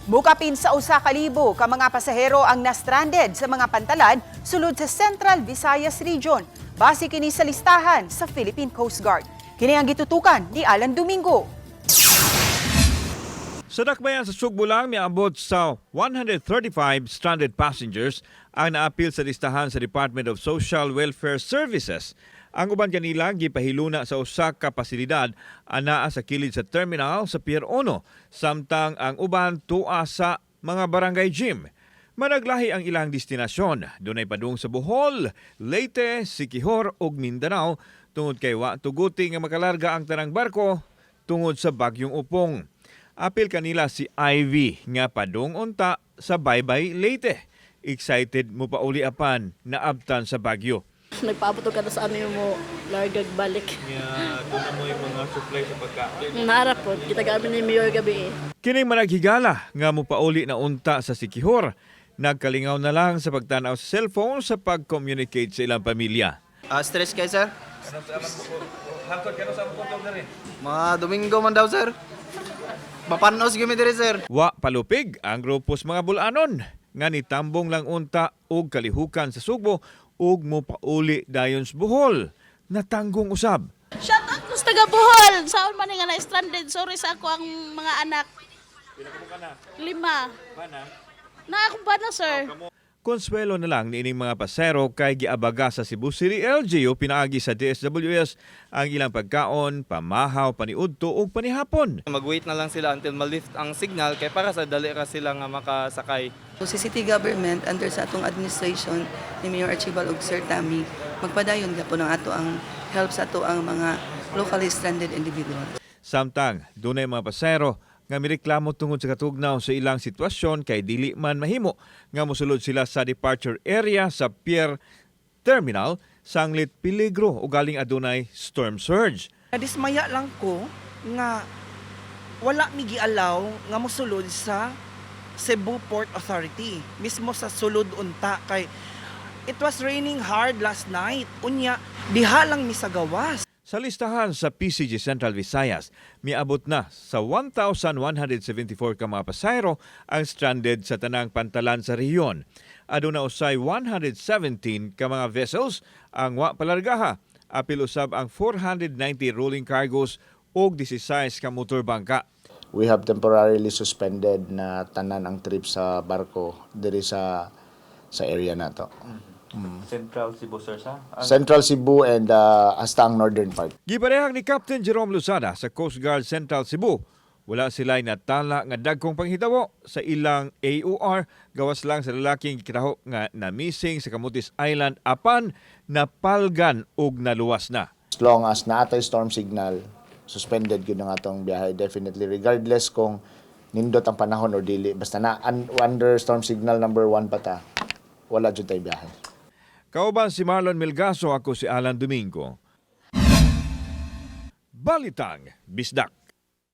Mukapin sa 1,000 ka mga pasahero ang na-stranded sa mga pantalan sulod sa Central Visayas Region. Base kini sa listahan sa Philippine Coast Guard. Kini ang gitutukan ni Alan Domingo. Sa dakbayan sa Sugbo lang, miabot sa 135 stranded passengers ang naapil sa listahan sa Department of Social Welfare Services. Ang uban kanila gipahiluna sa usa ka pasilidad anaa sa kilid sa terminal sa Pier 1, samtang ang uban tua sa mga barangay gym. Managlahi ang ilang destinasyon. Dunay padung sa Bohol, Leyte, Siquijor ug Mindanao tungod kay wa tuguti nga makalarga ang tanang barko tungod sa bagyong Opong. Apil kanila si Ivy nga padung unta sa Baybay, Leyte. Excited mo pauli apan naabtan sa bagyo. Nagpaabot ka na sa amin mo largag balik. Nga doon mo yung mga supply sa pagkain. Naara po, kita kami ni Mayor gabi eh. Kining managhigala nga mopauli na unta sa Siquijor. Nagkalingaw na lang sa pagtanaw sa cellphone sa pag-communicate sa ilang pamilya. Ah, stress kay, sir? Mga Domingo man daw, sir. Mapanos gyud mi diri, sir. Wa palupig ang grupo sa mga bulanon nga nitambong lang unta og kalihukan sa Sugbo ug mopauli dayon sa Bohol. Natanggong usab. Shout out ko sa taga Bohol. Saon man nga na stranded. Sorry sa ako ang mga anak. Lima. Na akong bana, sir. Konsuelo na lang niining mga pasero kay giabaga sa Cebu City LGU pinaagi sa DSWS ang ilang pagkaon, pamahaw, paniudto ug panihapon. Mag-wait na lang sila until ma-lift ang signal kay para sa dali ra sila nga makasakay. So, si city government under sa atong administration ni Mayor Archibald ug Sir Tammy, magpadayon gyapon ang ato ang help sa ato ang mga locally stranded individuals. Samtang dunay mga pasero nga mireklamo tungod sa katugnaw sa ilang sitwasyon kay dili man mahimo nga mosulod sila sa departure area sa Pier Terminal sanglit peligro o galing adunay storm surge. Nadismaya lang ko nga wala mi gialaw nga mosulod sa Cebu Port Authority mismo sa sulod unta kay it was raining hard last night, unya diha lang mi sa gawas. Sa listahan sa PCG Central Visayas, miabot na sa 1,174 ka mga pasahero ang stranded sa tanang pantalan sa rehiyon. Aduna usay 117 ka mga vessels ang wa palargaha. Apil usab ang 490 rolling cargos ug 16 ka motor bangka. We have temporarily suspended na tanan ang trip sa barko diri sa area nato. Central Cebu, sir, sa? Central Cebu and hasta ang northern part. Giparehang ni Captain Jerome Lozada sa Coast Guard Central Cebu, wala sila'y natala nga dagkong panghitabo sa ilang AOR gawas lang sa lalaking gikitaho nga na-missing sa Camotes Island apan napalgan og naluwas na. As long as naatay storm signal, suspended gyud ang atong biyahe definitely, regardless kung nindot ang panahon or dili, basta na under storm signal number 1 pa ta, wala jud tay biyahe. Kauban si Marlon Melgaso, ako si Alan Domingo. Balitang Bisdak.